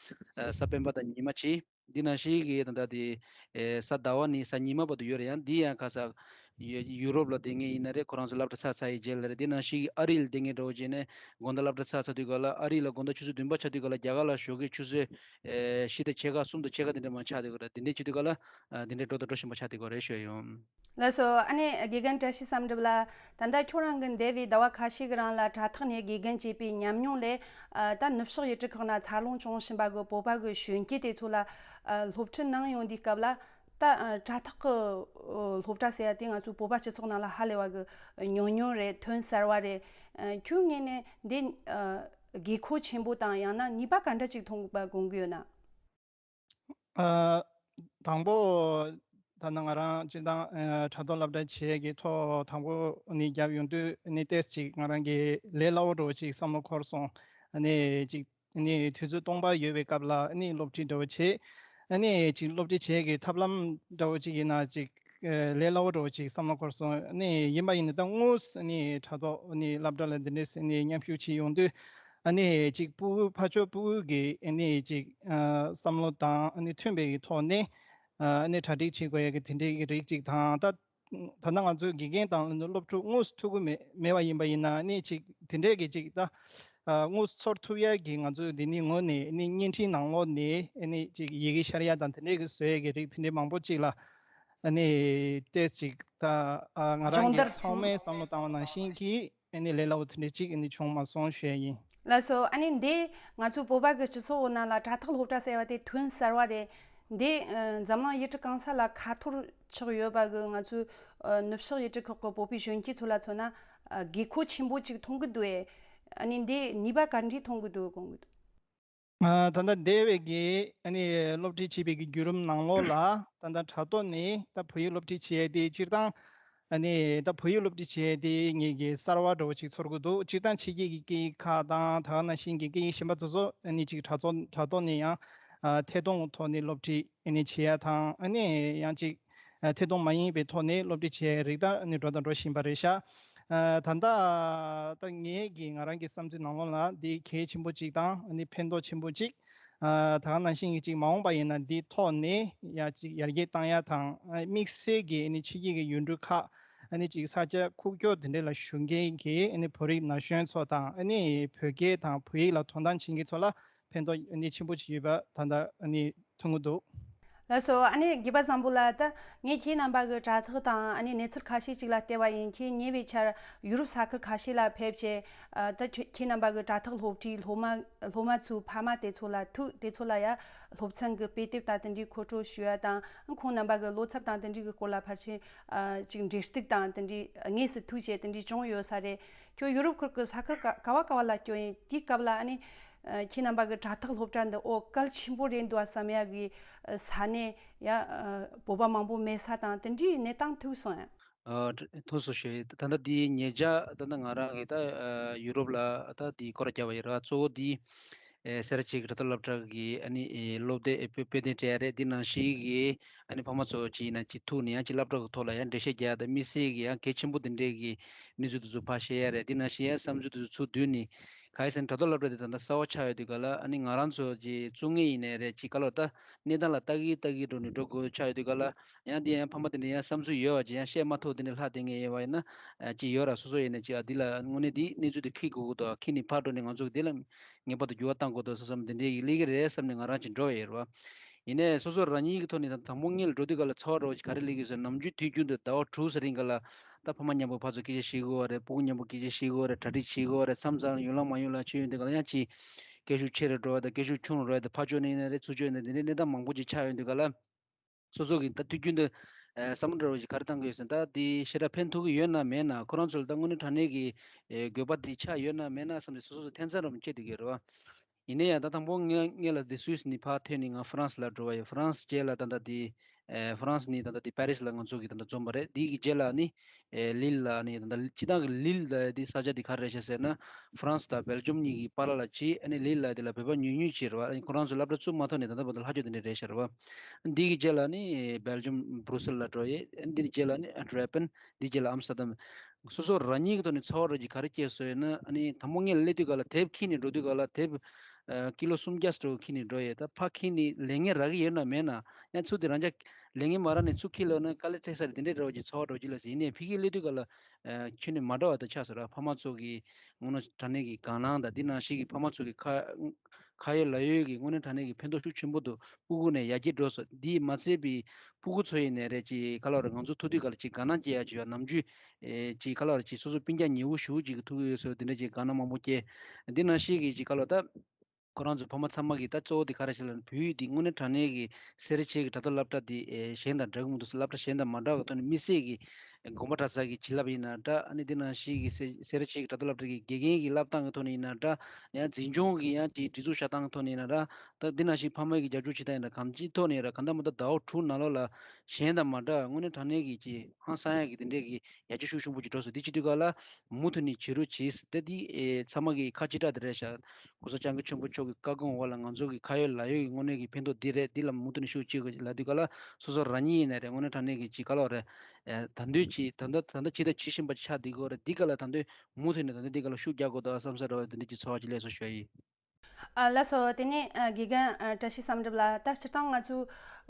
གཟའ་སྤེན་པ་དང་ཉི་མ་གཅིག་འདི་ནང་བཞིན་གྱི་ད་ལྟ་དེ་ཨེ་གཟའ་ཟླ་བ་ནས་གཟའ་ཉི་མ་བར་དུ་ཡོད་རེད། ཡང་འདི་ཡང་ཁ་ས་ཡུ་ཡུ་རོབ་ལ་བསྡད་མཁན་ཡིན་ན་རེད། ཁོ་རང་ཚོ་སློབ་གྲྭ་ཚར་ཚར་ཡི་རྗེས་ལ་རེད། འདི་ནང་བཞིན་གྱི་ཨ་རི་ལ་བསྡད་མཁན་འདྲ་བོ་བྱས་ནས་དགོང་དག་སློབ་གྲྭ་ཚར་ཚར་དུས་ག་ལ་ཨ་རི་ལ་དགོང་དག་ཆུ་ཚོད་བདུན་པ་ཆགས་དུས་ག་ལ་རྒྱ་གར་ལ་ཞོགས་ཀས་ཆུ་ཚོད་ཨེ་བཞི་དང་ཕྱེད་ཀ་གསུམ་དང་ཕྱེད་ཀ་དེ་འདྲ་མ་ཆགས་དུས་ག་ལ་དེ་འདྲས་བྱེད་དུས་ག་ལ་ཨ་དེ་འདྲས་འགྲོ་དང་འགྲོ་བཞིན་པ་ཆགས་དུས་ག་རེད་ཞུ་ཡ་ཡོད། ལགས་སོ། ཨ་ནེ་དགེ་རྒན་བཀྲ་ཤིས་བསམ་གྲུབ་ལགས། ད་ལྟ་ཁྱོད་རང་གི་འདས་པའི་ཟླ་བ་ཁ་ཤས་ཀྱི་རིང་ལ་དྲ་ཐོག་ནས་དགེ་རྒན་བྱེད་པའི་ཉམས་མྱོང་ལས་ཨ་ད་ནུབ་ཕྱོགས་ཡུལ་གྲུ་ཁག་ན་འཚར་ལོངས་བྱུང་བཞིན་པ་གི་བོད་པ་གི་གཞོན་སྐྱེས་དེ་ཚོ་ལ་ཨ་སློབ་ཁྲིད་གནང་ཡོང་དུས་སྐབས་ལ་ད་ཨ་དྲ་ཐོག་གི་ཨ་སློབ་གྲྭ་ཟེར་ཡ་དེ་ང་ཚོའི་བོད་པ་སྤྱི་ཚོགས་ནང་ལ་ཧ་ལས་པ་གི་ཉུང་ཉུང་རེད། ཐོན་གསར་བ་རེད། ཨ་ཁྱོད་ངོས་ནས་འདི་ཨ་དགོས་མཁོ་ཆེན་པོ་དང་ཡང་ན་ནུས་པ་ག་འདྲ་ཅིག་ཐོན་དགོས་པ་དགོངས་ཀྱི་ཡོད་ན། ཨ་དང་པོ་ད་ནང་ང་རང་སྤྱིར་བཏང་ཨ་དྲ་ཐོག་སློབ་གྲྭ་བྱེད་ཀྱི་ཐོག་དང་པོ་ནི་རྒྱབ་ཡོང་དུས་ནི་ཏོག་ཙམ་ཅིག་ང་རང་གི་ལས་སླ་བོ་འདྲ་བོ་ཅིག་བསམ་བློ་འཁོར་སོང་། ཨ་ནི་ཅིག་ཨ་ནི་དུས་ཚོད་སྟོང་པ་ཡོད་པའི་སྐབས་ལ་ཨ་ནི་སློབ་ཁྲིད་འདྲ་བོ་བྱེད། ཨ་ནི་ཅིག་སློབ་ཁྲིད་བྱེད་ཀྱི་ཐབས་ལམ་འདྲ་བོ་ཅིག་ཡིན་ན་ཅིག་ཨ་ལས་སླ་བོ་འདྲ་བོ་ཅིག་བསམ་བློ་འཁོར་སོང་། ཨ་ནི་ཡིན་པ་ཡིན་ན་ད་དངོས་སུ་ཨ་ནི་དྲ་ཐོག་ཨ་ནི་སློབ་གྲྭ་ལ་འདི་འདྲས་ཨ་ནི་མཉམ་ཞུགས་བྱེད་ཡོང་དུས། ཨ་ནི་ཅིག་ཕྲུ་གུ་ཕར་ཕྱོགས་ཕྲུ་གུ་གི་ཨ་ནི་ཅིག་ཨ་བསམ་བློ་དང་ཨ་ནི་མཐུན་པའི་གི་ཐོག་ནས་ཨ་ནི་གྲ་སྒྲིག་བྱེད་དགོས་ཡ་གི་དེ་འདྲའི་གི་རིགས་ཅིག་དང་། ད་ད་ལྟ་ང་ཚོའི་དགེ་རྒན་དང་སློབ་ཕྲུག་དངོས་སུ་ཐུག་གི་མེད་མེད་པ་ཡིན་པ་ཡིན་ན་ཨ་ནི་ཅིག་དེ་འདྲའི་གི་ཅིག་ད་ཨ་དངོས་སུ་ཚོར་ཐུབ་ཡ་གི་ང་ཚོའི་འདི་ནི་ངོས་ནས་ཨ་ནི་བརྙན་འཕྲིན་ནང་ལོགས་ནས་ཨ་ནི་ཅིག་ཡི་གེ་ཤར་ཡ་དང་དེ་འདྲའི་གི་བཟོ་ཡ་གི་རིགས་དེ་འདྲའི་མང་པོ་ཅིག་ལ་ཨ་ནི་ཏོག་ཙམ་ཅིག་ད་ཨ་ང་རང་གི་སྦྱོང་བརྡར་ཐོག་མའི་བསམ་བློ་བཏང་བ་ནང་བཞིན་གྱི་ཨ་ནི་ལས་སླ་བོ་དེ་འདྲ་ཅིག་ཨ་ནི་བྱུང་མ་སོང་ཞུ་ཡ་ཡིན། ལགས་སོ། ཨ་ནི་འདི་ང་ཚོ་བོད་པ་གི་སྤྱི་ཚོགས་ནང་ལ་དྲ་ཐོག་སློབ་གྲྭ་ཟེར་བ་དེ་ཐོན་གསར་བ་རེད། འདི་ཨ་འཛམ་གླིང་ཡུལ་གྲུ་གང་ས་ལ་ཁ་ཐོར་ཆགས་ཡོད་པ་གི་ང་ཚོའི་ཨ་ནུབ་ཕྱོགས་ཡུལ་གྲུ་ཁག་གི་བོད་པའི་གཞོན་སྐྱེས་ཚོ་ལ་མཚོན་ན་ཨ་དགོས་མཁོ་ཆེན་པོ་ཅིག་མཐོང་གི་འདུག་ཨེ། ཨ་ནི་འདི་ནུས་པ་ག་འདྲས་མཐོང་གི་འདུག་དགོངས་གི་འདུག་ཨ་ད་ལྟ་འདས་པའི་གི་ཨ་ནི་སློབ་ཁྲིད་བྱེད་པའི་གི་བརྒྱུད་རིམ་ནང་ལོགས་ལ་ད་ལྟ་དྲ་ཐོག་ནས་ད་བོད་ཡིག་སློབ་ཁྲིད་བྱེད་ཡས་དེ་སྤྱིར་བཏང་ཨ་ནི་ད་བོད་ཡིག་སློབ་ཁྲིད་བྱེད་ཡས་དེ་ངེད་ཀྱི་གསར་བ་འདྲ་བོ་ཅིག་ཚོར་གི་འདུག་སྤྱིར་བཏང་ཕྱི་རྒྱལ་གྱི་སྐད་ཡིག་ཁག་དང་ད་ག་ནང་བཞིན་གྱི་སྐད་ཡིག་གཞན་པ་ཚོ་ཚོ་ཨ་ནི་ཅིག་དྲ་ཐོག་དྲ་ཐོག་ནས་ཡང་ཨ་ཐད་གཏོང་ཐོག་ནས་སློབ་ཁྲིད་ཨ་ནི་བྱེད་ཡ་དང་ཨ་ནི་ཡང་ཅིག་ཨ་ཐད་གཏོང་མ་ཡིན་པའི་ཐོག་ནས་སློབ་ཁྲིད་བྱེད་ཡ་རིགས་ད་ཨ་ནི་འགྲོ་དང་འགྲོ་བཞིན་པ་རེད་ཤག་ཨ་ད་ལྟ་ད་ངེད་ཀྱི་ང་རང་གི་བསམ་ཚུལ་ནང་ལོགས་ལ་འདི་གལ་ཆེན་པོ་གཅིག་དང་ཨ་ནི་ཕན་ཐོགས་ཆེན་པོ་གཅིག་ཨ་ད་ག་ནང་བཞིན་གྱི་གཅིག་མ་འོངས་པ་ཡིན་ན་འདིའི་ཐོག་ནས་ཡ་གཅིག་ཡར་རྒྱས་བཏང་ཡ་དང་ཨ་དམིགས་བསལ་གྱི་ཨ་ནི་ཕྱི་རྒྱལ་གྱི་ཡུལ་གྲུ་ཁག་ཨ་ནི་གཅིག་ས་ཆ་ཁུག་ཀྱོག་དེ་འདྲ་ལ་བཞུགས་མཁན་གྱི་ཨ་ནི་བོད་རིགས་ན་གཞོན་ཚོ་དང་ཨ་ནི་བོད་སྐད་དང་བོད་ཡིག་ལ་དོ་སྣང་བྱེད་མཁན་ཚོ་ལ་ཕན་ཐོགས་ཨ་ནི་ཆེན་པོ་ཅིག་ཡོད་པ་ད་ལྟ་ཨ་ནི་མཐོང་གི་འདུག་ལགས་སོ། ཨ་ནི་དགེ་བ་བཟང་པོ་ལགས། ད་ངས་ཁྱེད་རྣམ་པ་གི་དྲ་ཐོག་དང་ཨ་ནི་གནས་ཚུལ་ཁ་ཤས་ཅིག་ལ་བལྟས་པ་ཡིན། ཁྱེད་ཉེ་བའི་ཆར་ཡུ་རོབ་ས་ཁུལ་ཁ་ཤས་ལ་ཕེབས་བྱས་ཨ་ད་ཁྱེད་ཁྱེད་རྣམ་པ་གི་དྲ་ཐོག་སློབ་གྲྭའི་སློབ་མ་སློབ་མ་ཚོའི་ཕ་མ་དེ་ཚོ་ལ་ཐུག་དེ་ཚོ་ལ་ཡ་སློབ་ཚན་གི་དཔེ་དེབ་དང་དེ་འདྲའི་མཁོ་སྤྲོད་ཞུ་ཡ་དང་ཁོང་རྣམ་པ་གི་བློ་འཚབ་དང་དེ་འདྲའི་གི་སྐོར་ལ་ཕལ་ཆེར་ཨ་ཅིག་འབྲེལ་གཏུག་དང་དེ་འདྲའི་དངོས་སུ་ཐུག་བྱས་དེ་འདྲའི་བྱུང་ཡོད་ས་རེད། ཁྱོད་ཡུ་རོབ་ཁུལ་གི་ས་ཁུལ་ག་ག་བ་ག་བ་ལ་སྐྱོད་ཡིན། དེའི་སྐབས་ལ་ཨ་ནི། ཨ་ཁྱེད་རྣམ་པ་གི་དྲ་ཐོག་སློབ་གྲྭ་འདི་ཨོ་གལ་ཆེན་པོ་རེད་འདུག་བསམ་ཡ་གི་ཨ་ས་གནས་ཡ་ཨ་བོད་པ་མང་པོ་མེད་ས་དང་དེ་འདྲའི་གནས་སྟངས་ཐུག་སོང་ཡ། ཨ་ཐུག་སོང་ཞེས་ད་ལྟ་འདི་ཉེ་ཆར་ད་ལྟ་ང་རང་གི་ད་ཨ་ཡུ་རོབ་ལ་ད་འདི་སྐོར་ར་བརྒྱབ་པ་ཡིན་ར། གཙོ་བོ་འདི་ཨེ་སེ་ར་བྱེས་ཀྱི་དྲ་ཐོག་སློབ་གྲྭ་གི་ཨ་ནི་ཨེ་སློབ་དེབ་ཨེ་དཔེ་དཔེ་དེབ་སྤྲད་ཡ་རེད། འདི་ནང་བཞིན་གི་ཨ་ནི་ཕ་མ་ཚོ་ཅིག་ཡིན་ན་ཅིག་ཐུག་ནས་ཡང་ཅིག་སློབ་གྲྭ་གི་ཐོག་ལ་ཡང་འགྲེལ་བཤད་རྒྱག་ཡ་དང་དམིགས་བསལ་གི་ཡང་གལ་ཆེན་པོ་འདི་འདྲའི་གི་གནས་ཚུལ་དེ་ཚོ་ཕར་བཤད་ཡ་རེད། འདི་ནང་བཞིན་ཡང་བསམ་ཚུལ་དེ་ཚོ་ཚུར་བསྡུས་ནས་ ག་ཡེ་ཟེར་ན་དྲ་ཐོག་སློབ་གྲྭ་དེ་ད་ལྟ་གསར་བ་ཆགས་ཡོད་དུས་ག་ལ། ཨ་ནི་ང་རང་ཚོ་ཅིག་བཙུགས་མཁན་ཡིན་ནའི་རེད། ཅིག་ག་ལོ་ད་གནས་སྟངས་ལ་ལྟ་གི་ལྟ་གི་འགྲོ་ནས་འགྲོ་དགོས་ཆགས་ཡོད་དུས་ག་ལ། ཡང་དེ་ཡང་ཕ་མ་དེ་འདྲ་ཡང་བསམ་ཚུལ་ཡོད་པ་ཅིག་ཡང་བཤད་མ་ཐུབ། དེ་འདྲ་ལྷག་བསྡད་མཁན་ཡོད་པ་ཡིན་ན་ཅིག་ཡོད་ར། སོ་སོ་ཡིན་ནའི་ཅིག་ཨ་འདི་ལ་དངོས་གནས་འདི་གནས་ཚུལ་དེ་འཁྱེར་དགོས་ཀྱི་འདུག་འཁྱེར་ནས་ཕར་འགྲོ་ནས་ང་ཚོ་འདི་ལ་ངེས་པར་དུ་འགྱུར་བ་གཏང་དགོས་འདུག་བསམ་བསམ་དེ་འདྲའི་སླེབས་ཀྱི་རེད་བསམ་ནས་ང་རང་ཅིག་འགྲོ་བ་ཡོད་རེད་བ། ཡིན་ནའི་སོ་སོ་རང་ཉིད་ཀྱི་ཐོག་ནས་དང་དང་པོ་སྔོན་ལ་འགྲོ་དུས་ག་ལ་ཚོར་བ་འདྲ་བོ་ཅིག་ག་རེ་སླེབས་ཀྱི་ཡོད་ཟེར་ན། ནམ་རྒྱུན་དུས་རྒྱུན་དུ་ཟླ་བ་དྲུག་ཙམ་རིང་ག་ལ་ད་ཕ་མ་མཉམ་པོ་ཕར་ཚུར་སྐད་ཆ་བཤད་དགོས་པ་རེད། སྤུ་གུ་མཉམ་པོ་སྐད་ཆ་བཤད་དགོས་པ་རེད། གྲ་སྒྲིག་བྱེད་དགོས་པ་རེད། མཚམས་མཚམས་ཡོང་ལ་མ་ཡོང་ལ་བྱེད་ཡོང་དུས་ག་ལ་ཡང་ཅིག་སྐད་ཤུགས་ཆེ་རུ་འགྲོ་བ་དང་སྐད་ཤུགས་ཆུང་རུ་འགྲོ་བ་དང་། ཕར་ཕྱོགས་ནས་ཡིན་ན་རེད། ཚུར་ཕྱོགས་ནས་འདི་འདྲའི་གནས་སྟངས་མང་པོ་ཅིག་ཆགས་ཡོང་དུས་ག་ལ། སོ་སོ་གིས་ད་དུས་རྒྱུན་དུ་ཨ་བསམ་བློ་འདྲ་བོ་ཞིག་ག་རེ་བཏང་གི་ཡོད་ཟེར་ན། ད་དེ་ཞེ་དྲག་ཕན་ཐོགས་ཀྱི་ཡོད་ན་མེད་ན། ཁོ་རང་ཚོ་ལ་ད་དངོས་གནས་དྲང་གནས་ཀྱི་ཨེ་དགོས་པ་དེ་ཆགས་ཡོད་ན་མེད་ན་བསམ་སྟེ་སོ་སོ་སོ་ཐེ་ཚོམ་རང་སྐྱེ་སྡོད་ཀྱི་རེད་བ། ཡིན་ན་ཡང་ད་དང་པོ་ངས་ངས་ལ་དེ་སུད་སི་ནས་ཕར་ཐོན་ནས་ང་ཧྥ་རན་སི་ལ་འགྲོ་བ་ཡིན། ཧྥ་རན་སི་རྗེས་ལ་ད་ལྟ་དེ་ཨེ་ཧྥ་རན་སི་ནས་ད་ལྟ་དེ་པེ་རིས་ལ་ང་ཚོ་གིས་ད་ལྟ་འཛོམས་པ་རེད། དེ་གི་རྗེས་ལ་ནི་ཨེ་ལིལ་ལ་ནི་ད་ལྟ་སྤྱིར་བཏང་གི་ལིལ་ལ་དེ་ས་ཆ་དེ་ག་རེ་རེད་ཤག་ཟེར་ན། ཧྥ་རན་སི་དང་སྦེལ་ཇམ་གཉིས་ཀྱི་བར་ལ་ཅིག་ཨ་ནི་ལིལ་ལ་དེ་ལ་བོད་པ་ཉུང་ཉུང་ཅིག་རེད་བ། ཁོ་རང་ཚོ་སློབ་གྲྭ་བཙུགས་མ་ཐག་ནས་ད་ལྟ་བར་དུ་ལྷག་ཆོག་དེ་འདྲ་རེད་ཤག་རེད་བ། འདི་གི་རྗེས་ལ་ནི་སྦེལ་ཇམ་བྷྲུ་སེལ་ལ་འགྲོ་ཡས། འདི་གི་རྗེས་ལ་ནི་ཨན་ཊི་ཝེར་པན། འདི་རྗེས་ལ་ཨམ་སི་ཏར་དམ། སོ་སོ་རང་ཉིད་ཀྱི་ཐོག་ནས་ཚོར་བ་རོ་གཅིག་ག་རེ་སྐྱེས་སོང་ཡོད་ན། ཨ་ནི་དང་པོ་ངས་སླེབས་དུས་ག་ལ་དེབ་འཁྱེར་ནས་འགྲོ་དུས་ག་ལ་དེབ་ཨ་ཀི་ལོ་སུམ་བརྒྱ་ཙམ་འཁྱེར་ནས་འགྲོ་ཡས། ད་ཕར་འཁྱེར་ནས་ལས་ངན་རག་གི་ཡོད་ན་མེད་ན། ཡང་ཚུར་དེ་རང་ཅག་ལས་ངན་མ་རག་ནས་ཚུར་འཁྱེར་ལོག་ན་དཀའ་ལས་འཕྲད་ས་རེད། དེ་འདྲའི་འདྲ་བོ་ཅིག་ཚོར་བ་རོ་གཅིག་ལ་ཟིན་ནས་ཕ་གིར་སླེབས་དུས་ག་ལ་ཨ་ཁྱོན་ནས་མ་འདྲ་བ་དང་ཆགས་སོང་ར། ཕ་མ་ཚོ་གི་དངོས་གནས་དྲང་གནས་ཀྱི་དགའ་སྣང་དང་། འདི་ནང་བཞིན་གྱི་ཕ་མ་ཚོ་གི་ཁ་ཁ་ཡོད་ལག་ཡོད་ཀྱི་དངོས་གནས་དྲང་གནས་ཀྱི་ཕན་ཐོགས་ཤུགས་ཆེན་པོ་འདུག་སྤུ་གུ་ནས་ཡར་རྒྱས་འགྲོ་སོང་། འདིས་མ་ཚད་པའི་སྤུ་གུ་ཚོ་ཡིན་ནའི་རེད། ཅིག་ག་ལ་རེད། ང་ཚོ་ཐུག་དུས་ག་ལ་ཅིག་དགའ་སྣང་སྐྱེ་ཡ་ཅིག་ཡོད། ནམ་རྒྱུན་ཨེ་ཅིག་ག་ལ་རེད། ཅིག་སོ་སོ་སྤུན་ཀྱག་ཉེ་བོ་ཞེ་པོ་ཅིག་གི་ཐུག་གི་ཡོད་སོང་། འདི་འདྲ་ཅིག་དགའ་སྣང་མང་པོ་སྐྱེ། འདི་ནང་བཞིན་གྱི་ཅིག་ག་ལ་རེད། ད་ཁོ་རང་ཚོ་ཕ་མ་ཚང་མ་གིས་ད་གཙོ་བོ་དེ་ག་རེ་ཞིག་ལ་བོད་ཡིག་འདི་དངོས་གནས་དྲང་གནས་ཀྱི་སེ་ར་བྱེས་ཀྱི་དྲ་ཐོག་སློབ་གྲྭ་འདི་ཨེ་གཞན་དང་འདྲ་གི་མི་འདུག་སློབ་གྲྭ་གཞན་དང་མ་འདྲ་བའི་ཐོག་ནས་དམིགས་བསལ་གྱི་དགོན་པ་གྲྭ་ཚང་གི་བྱིན་རླབས་ཡིན་ན་འདྲ། ཨ་ནི་འདི་ནང་བཞིན་གྱི་སེ་སེ་ར་བྱེས་ཀྱི་དྲ་ཐོག་སློབ་གྲྭ་གི་དགེ་རྒན་གྱི་བསླབ་སྟངས་ཀྱི་ཐོག་ནས་ཡིན་ན་འདྲ། ཡང་འཛིན་སྐྱོང་གི་ཡང་ཅིག་སྒྲིག་འཛུགས་བཞག་སྟངས་ཀྱི་ཐོག་ནས་ཡིན་ན་འདྲ། ད་འདི་ནང་བཞིན་ཕ་མ་གི་རྒྱབ་སྐྱོར་བྱེད་སྟངས་ཡིན་ན་འདྲ། གང་ཅིའི་ཐོག་ནས་ཡིན་ན་འདྲ། གང་ལྟར་མ་ལྟར་ཟླ་བ་དྲུག་ནང་ལོགས་ལ་གཞན་དང་མ་འདྲ་བའི་དངོས་གནས་དྲང་གནས་ཀྱི་ཅིག་ཧང་སང་ཡག་གི་དེ་འདྲས་ཀྱི་ཡར་རྒྱས་ཤུགས་ཆེན་པོ་ཅིག་འགྲོ་སོང་། འདི་བྱེད་དུས་ག་ལ་མུ་མཐུད་ནས་བྱེད་རོགས་གྱིས། ད་འདི་ཨེ་ཚང་མ་གི་ཁ་ལྕེ་བཀྲ་དེ་རེད་ཤག་སྐུ་ཞབས་སྐྱབས་མགོན་ཆེན་པོ་མཆོག་གི་བཀའ་དགོངས་འོག་ལ་ང་ཚོ་གི་ཁ་ཡོད་ལག་ཡོད་ཀྱི་དངོས་གནས་ཀྱི་ཕན་ཐོགས་འདི་རེད། འདི་ལ་མུ་མཐུད་ནས་ཤུགས་གཅིག་གི་ལབ་དུས་ག་ལ་སོ་སོ་རང་ཉིད་ཡིན་ན་རེད། དངོས་གནས་དྲང་གནས་ཀྱི་ཅིག་ག་ལ་རེད། ཨེ་ད་འདོད་ཀྱི་ད་ལྟ་ད་ལྟ་ཇི་ལྟར་བྱེད་བཞིན་པ་ཆགས་བསྡད་ཀྱི་ཡོད་རེད། འདི་ག་ལ་ད་འདོད་མུ་མཐུད་ནས་ད་ལྟ་འདི་ག་ལ་ཤུགས་རྒྱག་དགོས་འདུག་བསམ་ས་འདྲ་བ་འདི་འདྲ་ཅིག་ཚོར་བ་ཅིག་སླེབས་སོང་ཞུ་ཡ་ཡིན། ཨ་ལགས་སོ། དེ་ནས་ཨ་དགེ་རྒན་ཨ་བཀྲ་ཤིས་བསམ་གྲུབ་ལགས། ད་སྤྱིར་བཏང་ང་ཚོའི་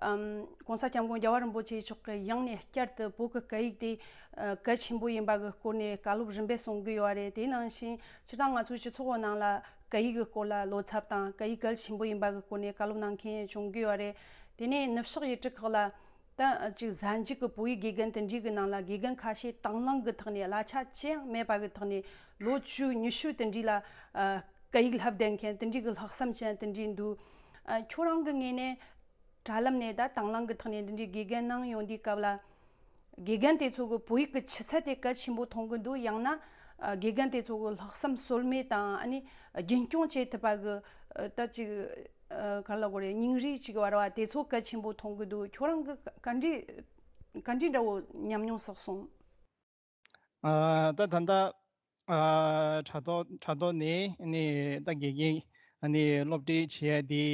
ཨམ་༸གོང་ས་༸སྐྱབས་མགོན་རྒྱལ་བ་རིན་པོ་ཆེ་མཆོག་གིས་ཡང་ནས་བསྐྱར་དུ་བོད་ཀྱི་སྐད་ཡིག་དེ་ཨ་གལ་ཆེན་པོ་ཡིན་པ་གི་སྐོར་ནས་བཀའ་སློབ་རིམ་པས་གསུང་གི་ཡོད་རེད། དེ་ནང་བཞིན་སྤྱིར་བཏང་ང་ཚོའི་སྤྱི་ཚོགས་ནང་ལ་སྐད་ཡིག་གི་སྐོར་ལ་བློ་འཚབ་དང་སྐད་ཡིག་གལ་ཆེན་པོ་ཡིན་པ་གི་སྐོར་ནས་བཀའ་སློབ་གནང་མཁན་བྱུང་གི་ཡོད་རེད། དེ་ནས་ནུབ་ཕྱོགས་ཡུལ་གྲུ་ཁག་ལ་ད་ཅིག་གཟའ་མཇུག་གི་བོད་ཡིག་དགེ་རྒན་དེ་འདྲའི་གི་ནང་ལ་དགེ་རྒན་ཁ་ཤས་དང་བླངས་གི་ཐོག་ནས་གླ་ཆ་ཅི་ཡང་མེད་པ་གི་ཐོག་ནས་ལོ་བཅུ་ཉི་ཤུ་དེ་འདྲའི་ལ་ཨ་སྐད་ཡིག་བསླབ་བསྡད་མཁན་དེ་འདྲའི་གི་ལྷག་བསམ་ཅན་དེ་འདྲའི་འདུག་ཨ་ཁྱོད་རང་གི་ངོས་ནས་དྲ་ལམ་ནས་ད་དང་བླངས་གི་ཐོག་ནས་དེ་འདྲའི་དགེ་རྒན་གནང་ཡོང་དུས་སྐབས་ལ་དགེ་རྒན་དེ་ཚོ་གི་བོད་ཡིག་གི་ཆུ་ཚད་དེ་གལ་ཆེན་པོ་མཐོང་གི་འདུག་ཡང་ན་ཨ་དགེ་རྒན་དེ་ཚོ་གི་ལྷག་བསམ་ཟོལ་མེད་དང་ཨ་ནི་རྒྱུན་སྐྱོང་བྱེད་ཐུབ་པ་གི་ཨ་ད་ཅིག་ཨ་ག་རེ་ལབ་དགོས་རེད། སྙིང་རུས་ཅིག་བར་བ་དེ་ཚོ་གལ་ཆེན་པོ་མཐོང་གི་འདུག་ཁྱོད་རང་གི་ག་འདྲའི་ག་འདྲའི་འདྲ་བོ་ཉམས་མྱོང་བསགས་སོང་། ཨ་ད་ད་ལྟ་ཨ་དྲ་ཐོག་དྲ་ཐོག་ནས་ནི་ད་དགེ་རྒན་ནི་སློབ་ཁྲིད་བྱེད་ཡ་དེ་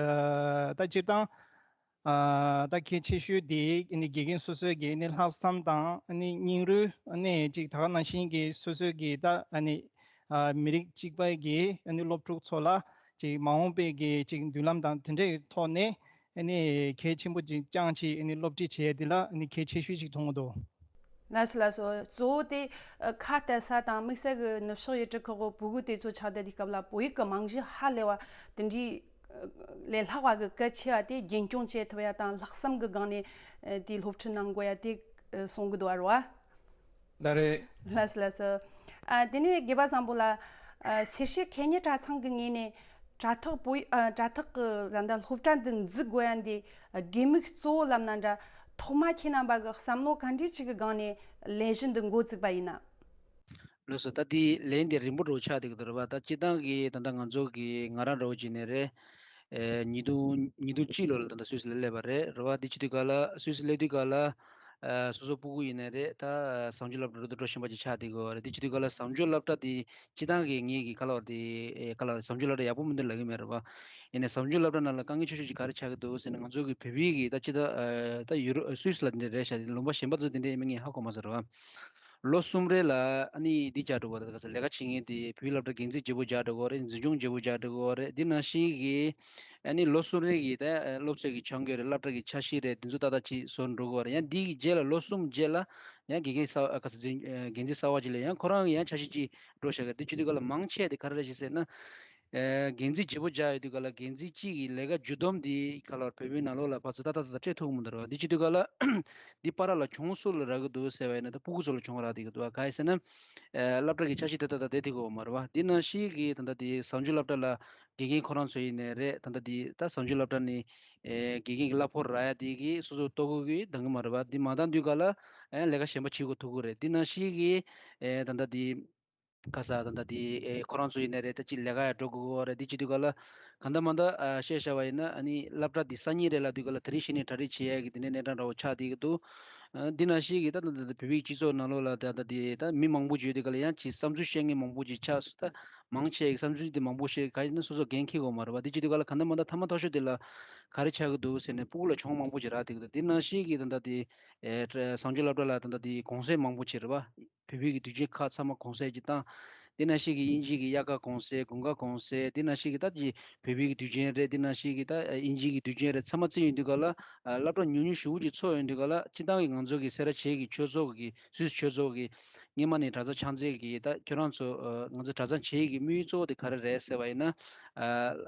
ཨ་ད་སྤྱིར་བཏང་ཨ་ད་གལ་ཆེ་ཤོས་དེ་ནི་དགེ་རྒན་སོ་སོའི་གི་ནི་ལྷག་བསམ་དང་ནི་སྙིང་རུས་ནི་ཅིག་ད་ག་ནང་བཞིན་གི་སོ་སོའི་གི་ད་ནི་ཨ་མི་རིགས་གཅིག་པའི་གི་ནི་སློབ་ཕྲུག་ཚོ་ལ་ཅིག་མ་འོངས་པའི་གི་ཅིག་མདུན་ལམ་དང་དེ་འདྲའི་ཐོག་ནས་ཨ་ནི་གལ་ཆེན་པོ་ཅིག་བཅངས་ཅིག་ཨ་ནི་སློབ་ཁྲིད་བྱས་དེ་ལ་ཨ་ནི་གལ་ཆེ་ཤོས་ཅིག་མཐོང་གི་འདུག་ལགས་སོ་ལགས་སོ། གཙོ་བོ་དེ་ཨ་ཁ་གཏད་ས་དང་དམིགས་བསལ་གྱི་ནུབ་ཕྱོགས་ཡུལ་གྲུ་ཁག་གི་བུ་གུ་དེ་ཚོ་ཆགས་བསྡད་དུས་སྐབས་ལ་བོད་ཡིག་གི་རྨང་གཞི་ཧ་ལས་པ་དེ་འདྲའི་ཨ་ལས་ལྷག་པ་གི་གལ་ཆེ་བ་དེ་རྒྱུན་སྐྱོང་བྱེད་ཐུབ་ཡ་དང་ལྷག་བསམ་གྱི་སྒང་ནས་ཨ་དེའི་སློབ་ཁྲིད་གནང་དགོས་ཡ་དེ་ཨ་གསུང་གི་འདུག་ཨ་རོ། ལགས་རེད། ལགས་སོ་ལགས་སོ། ཨ་དེ་ནས་དགེ་བ་བཟང་པོ་ལགས། ཨ་སེར་བྱེས་ཁེ་གཉེར་གྲྭ་ཚང་གི་ངོས་ནས་དྲ་ཐོག་བོད་ཨ་དྲ་ཐོག་གི་ད་ལྟ་སློབ་གྲྭ་འདི་འཛུགས་དགོས་ཡ་འདི་དགོས་དམིགས་གཙོ་བོ་ལབ་ན་འདྲ། ཐོག་མ་ཁྱེད་རྣམ་པ་གི་བསམ་བློ་ག་འདྲ་ཅིག་གི་སྒང་ནས་ལས་གཞི་འདི་འགོ་བཙུགས་པ་ཡིན་ན། ལགས་སོ། ད་དེའི་ལན་དེ་རིང་པོ་འདྲ་བོ་ཆགས་བསྡད་ཀྱི་འདུག་རེད་བ། ད་སྤྱིར་བཏང་གི་ད་ལྟ་ང་ཚོ་གི་ང་རང་འདྲ་བོ་བྱས་ནས་རེད། ཨེ་ཉིས་སྟོང་ཉིས་སྟོང་གཅིག་ལོ་ལ་ད་ལྟ་སུད་སི་ལ་སླེབས་པ་རེད། རེད་བ། དེ་བྱེད་དུས་ག་ལ་སུད་སི་སླེབས་དུས་ག་ལ་ཨ་སོ་སོ་སྤུ་གུ་ཡིན་ནའི་རེད། ད་ཨ་བཟང་སྤྱོད་སློབ་གྲྭ་འགྲོ་དང་འགྲོ་བཞིན་པ་ཅིག་ཆགས་བསྡད་ཀྱི་ཡོད་རེད། དེ་བྱེད་དུས་ག་ལ་བཟང་སྤྱོད་སློབ་གྲྭ་དེ་སྤྱིར་བཏང་གི་ངེད་ཀྱི་ག་ལ་བ་དེ་ཨེ་ག་ལ་བ་བཟང་སྤྱོད་སློབ་གྲྭ་ཡག་པོ་མི་འདུག་ལབ་ཀྱི་མེད་རེད་བ། ཡིན་ནའི་བཟང་སྤྱོད་སློབ་གྲྭ་ནང་ལ་དཀའ་ངལ་ཆེ་ཤོས་ཅིག་ག་རེ་ཆགས་ཀྱི་འདུག་ཟེར་ན། ང་ཚོ་གི་བོད་པའི་གི་ད་སྤྱིར་བཏང་ཨ་ད་ཡུ་རོ་སུད་སི་ལ་དེ་འདྲ་རེད་ཤག་ལུང་པ་གཞན་པ་ཚོ་དེ་འདྲ་ཡིན་མིན་ངས་ཧ་གོ་མ་སོང་རེད་བ། ལོ་གསུམ་རེ་ལ་ཨ་ནི་འདི་རྒྱག་འགྲོ་གི་རེད། ལས་ཀ་བྱེད་མཁན་དེ་བོད་ཡིག་སློབ་གྲྭ་འགན་འཛིན་བརྗེ་པོ་རྒྱག་འགྲོ་གི་རེད། འཛིན་སྐྱོང་བརྗེ་པོ་རྒྱག་འགྲོ་གི་རེད། འདི་ནང་བཞིན་གྱི་ཨ་ནི་ལོ་གསུམ་རེ་གི་ད་སློབ་ཚན་གྱི་ཆ་འགོད་རེད། སློབ་གྲྭ་གི་འཆར་གཞི་རེད། འདི་ཚོ་ཏག་ཏག་ཅིག་བཟོ་འགྲོ་གི་རེད། ཡང་འདི་གི་རྗེས་ལ་ལོ་གསུམ་རྗེས་ལ་ཡང་དགེ་རྒན་གསར་ག་ས་འཛིན་འགན་འཛིན་གསར་པ་ཅིག་ལ་ཡང་ཁོ་རང་གི་ཡང་འཆར་གཞི་ཅིག་འགྲོ་བཞག་གི། འདི་བྱེད་དུས་ག་ལ་མང་ཆེ་དེ་ག་རེ་རེད་ཅེས་ཟེར་ན། ཨེ། འགན་འཛིན་བརྗེ་པོ་རྒྱག་ཡོད་དུས་ག་ལ་འགན་འཛིན་གཅིག་གི་ལས་ཀ་བསྒྱུར་སྡོམ་འདི་ག་ལ་བོད་མིའི་ནང་ལོགས་ལ་ཕར་ཚུར་ཏག་ཏག་ཏག་ཏག་སྤྲད་ཐུབ་ཀྱི་མི་འདུག་ར་བ། འདི་བྱེད་དུས་ག་ལ་འདི་པར་ལ་གྱོང་སུ་ལ་རག་གི་འདུག་ཟེར་བ་ཡིན་ན། ད་སྤུ་གུ་ཚོ་ལ་གྱོང་རག་བསྡད་ཀྱི་འདུག་བ། ག་རེ་ཟེར་ན། ཨེ། སློབ་གྲྭ་གི་འཆར་གཞི་དེ་ཏག་ཏག་བསྡད་ཐུབ་ཀྱི་ཡོད་མ་རེད་བ། འདི་ནང་བཞིན་གྱི་ད་ལྟ་འདི་བཟང་སྤྱོད་སློབ་གྲྭ་ལ་དགེ་རྒན་ཁོ་རང་ཚོ་ཡིན་ནའི་རེད། ད་ལྟ་འདི་ད་བཟང་སྤྱོད་སློབ་གྲྭ་ནས་ཨེ། དགེ་རྒན་གྱི་གླ་ཕོགས་རག་ཡ་དེ་གི་སོ་སོ་ལྟོ་གོས་ཀྱིས་འདང་གི་མ་རེད་བ། འདི་མ་འདང་དུས་ག་ལ་ཨེ། ལས་ཀ་གཞན་པ་བྱེད་དགོས་ཐུག་གི་རེད། འདི་ནང་བཞིན་གྱི་ཨེ། ད་ལྟ་འདི། ག་ས་ད་ལྟ་དེ་ཨེ། ཁོ་རང་ཚོ་ཡིན་ན་རེད། ད་ཅིག་ལས་ཀ་ཡང་འགྲོ་དགོས་ཀྱི་རེད། དེ་བྱེད་དུས་ག་ལ་ག་འདྲ་མ་འདྲ་ཨ། བཤད་བཞག་པ་ཡིན་ན། ཨ་ནི་སློབ་གྲྭ་དེ་སང་ཉིན་རེད་ལབ་དུས་ག་ལ་དེ་རིང་གཞི་ནས་གྲ་སྒྲིག་བྱེད་ཡ་གི་དེ་འདྲའི་གནས་སྟངས་འདྲ་བོ་ཆགས་བསྡད་ཀྱི་འདུག་ཨ། འདི་ནང་བཞིན་གྱི་ད་ད་ད་བོད་པའི་སྤྱི་ཚོགས་ནང་ལོགས་ལ་ད་ད་དེ་ད་མི་མང་པོ་ཅིག་ཡོད་དུས་ག་ལ་ཡང་ཅིག་བསམ་ཚུལ་བཤད་མཁན་མང་པོ་ཅིག་ཆགས་སོང་། ད་མང་ཆེ་གི་བསམ་ཚུལ་དེ་མང་པོ་བཤད། ག་ཡིན་ན་སོ་སོ་འགན་འཁྱེར་དགོས་མ་རེད་བ། དེ་བྱེད་དུས་ག་ལ་ག་འདྲ་མ་འདྲ་མཐའ་མ་མཐའ་ཤོས་དེ་ལ་ག་རེ་ཆགས་ཀྱི་འདུག་ཟེར་ནས། སྤུ་གུ་ལ་གྱོང་མང་པོ་ཅིག་རག་བསྡད་ཀྱི་འདུག་དེ་ནང་བཞིན་གྱི་ད་ད་དེ་ཨེ། བཟང་སྤྱོད་སློབ་གྲྭ་ལ་ད་ལྟ་དེ་གུང་སེང་མང་པོ་བྱས་རེད་བ། བོད་ཡིག་གི་དུས་ཆེན་ཁག་ཚང་མ་གུང་སེང་ཅིག་བཏང་། དེ་ནང་བཞིན་གྱི་དབྱིན་ཇི་གི་དབྱར་ཁ་གུང་སེང་དགུན་ཁ་གུང་སེང་། དེ་ནང་བཞིན་གྱི་ད་ཅི་བོད་ཡིག་གི་དུས་ཆེན་རེད། དེ་ནང་བཞིན་གྱི་ད་དབྱིན་ཇི་གི་དུས་ཆེན་རེད། ཚང་མ་རྩིས་ཡོང་དུས་ག་ལ་སློབ་གྲྭ་ཉུང་ཉུང་ཞེ་པོ་ཅིག་ཚོགས་ཡོང་དུས་ག་ལ། སྤྱིར་བཏང་གི་ང་ཚོ་གི་སེ་ར་བྱེས་ཀྱི་ཆོས་ཚོགས་ཀྱི་སུད་སི་ཆོས་ཚོགས་ཀྱི་སྔོན་མ་ནས་གྲྭ་ཚང་ཕྱག་འཚལ་གྱི་ད་ཁྱོད་རང་ཚོ་ང་ཚོ་གྲྭ་ཚང་བྱེས་ཀྱི་དམིགས་ཡུལ་གཙོ་བོ་དེ་ག་རེ་རེད་ཟེར་བ་ཡིན་ན།